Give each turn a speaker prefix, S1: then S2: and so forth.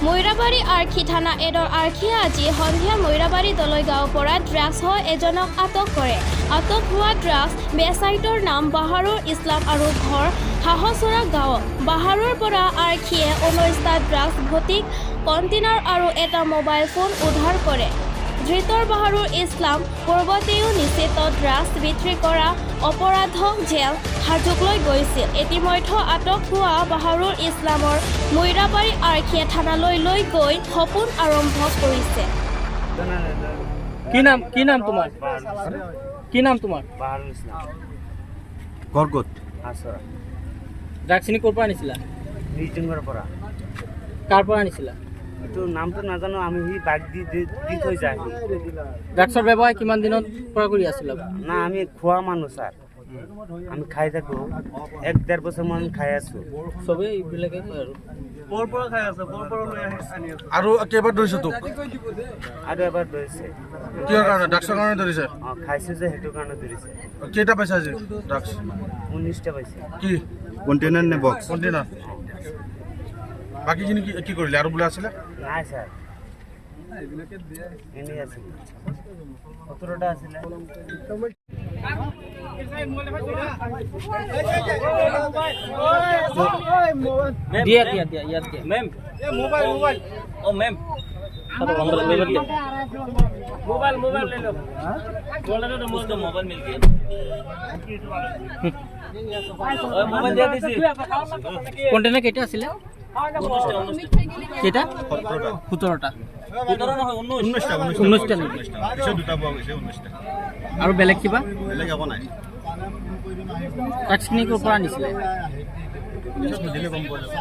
S1: মৈৰাবাৰী আৰক্ষী থানা এডৰ আৰক্ষীয়ে আজি সন্ধিয়া মৈৰাবাৰী দলৈগাঁৱৰ পৰা ড্ৰাগছসহ এজনক আটক কৰে। আটক হোৱা ড্ৰাগছ বেচাইটোৰ নাম বাহাৰুৰ ইছলাম আৰু ঘৰ হাঁহচৰা গাঁৱত। বাহাৰুৰ পৰা আৰক্ষীয়ে 19টা ড্ৰাগছ ভৰ্তি কণ্টেইনাৰ আৰু এটা মোবাইল ফোন উদ্ধাৰ কৰে। ধৃতৰ বাহাৰুৰ ইছলাম পূৰ্বতেও নিষিদ্ধ ড্ৰাগছ বিক্ৰী কৰা অপৰাধক জেল হাজোতলৈ গৈছিল। ইতিমধ্যে আটক হোৱা বাহাৰুৰ ইছলামৰ মৈৰাবাৰী আৰক্ষীয়ে থানালৈ লৈ গৈ সপোন আৰম্ভ কৰিছে।
S2: কি নাম, কি নাম তোমাৰ, কি নাম তোমাৰ?
S3: বাহাৰুল ইছলাম।
S4: ঘৰ ক'ত?
S3: আছৰা।
S2: ড্ৰাগছখিনি ক'ৰ পৰা আনিছিলা?
S3: মিটিঙৰ পৰা।
S2: কাৰ পৰা আনিছিলা?
S3: এইটো নামটো নাজানো আমি, সি বাগ দি দি দি থৈ যায় সি।
S2: ড্ৰাগছৰ ব্যৱসায় কিমান দিনৰ পৰা কৰি আছিলা?
S3: না, আমি খোৱা মানুহ ছাৰ, আমি খাই থাকোঁ, এক ডেৰ বছৰমান খাই আছোঁ।
S2: চবেই এইবিলাকে কয় আৰু।
S5: আৰু কেইবাৰ ধৰিছে তোক?
S3: আৰু এবাৰ ধৰিছে।
S5: কিহৰ কাৰণে? ড্ৰাগছৰ কাৰণে ধৰিছে?
S3: অঁ, খাইছোঁ যে, সেইটো কাৰণে ধৰিছে।
S5: কেইটা পাইছে আজি ড্ৰাগছ?
S3: 19টা পাইছে।
S5: কি?
S4: কণ্টেইনাৰ নে বক্স?
S5: কণ্টেইনাৰ। বাকীখিনি কি কি কৰিলে? আৰু বোলে আছিলে?
S3: নাই ছাৰ, এনেই আছিলে, 17টা আছিলে।
S2: দিয়া দিয়া দিয়া, ইয়াত দিয়া।
S6: মেম, মোবাইল মোবাইল, ও মেম, মোবাইল মোবাইল ले लो। उसको मोबाइल मिल गया, মোবাইল দিয়া দিছি।
S2: কণ্টেইনাৰ কেইটা আছিলে? কেইটা? 17টা।
S6: 17 নহয়, 19।
S4: 19টা।
S2: 19টা নেকি?
S4: পিছত দুটা পোৱা গৈছে, 19টা।
S2: আৰু বেলেগ কিবা?
S4: বেলেগ একো নাই।
S2: ড্ৰাগছখিনি ক'ৰ পৰা আনিছিলে?
S4: পিছত সুধিলে গম পোৱা যাব।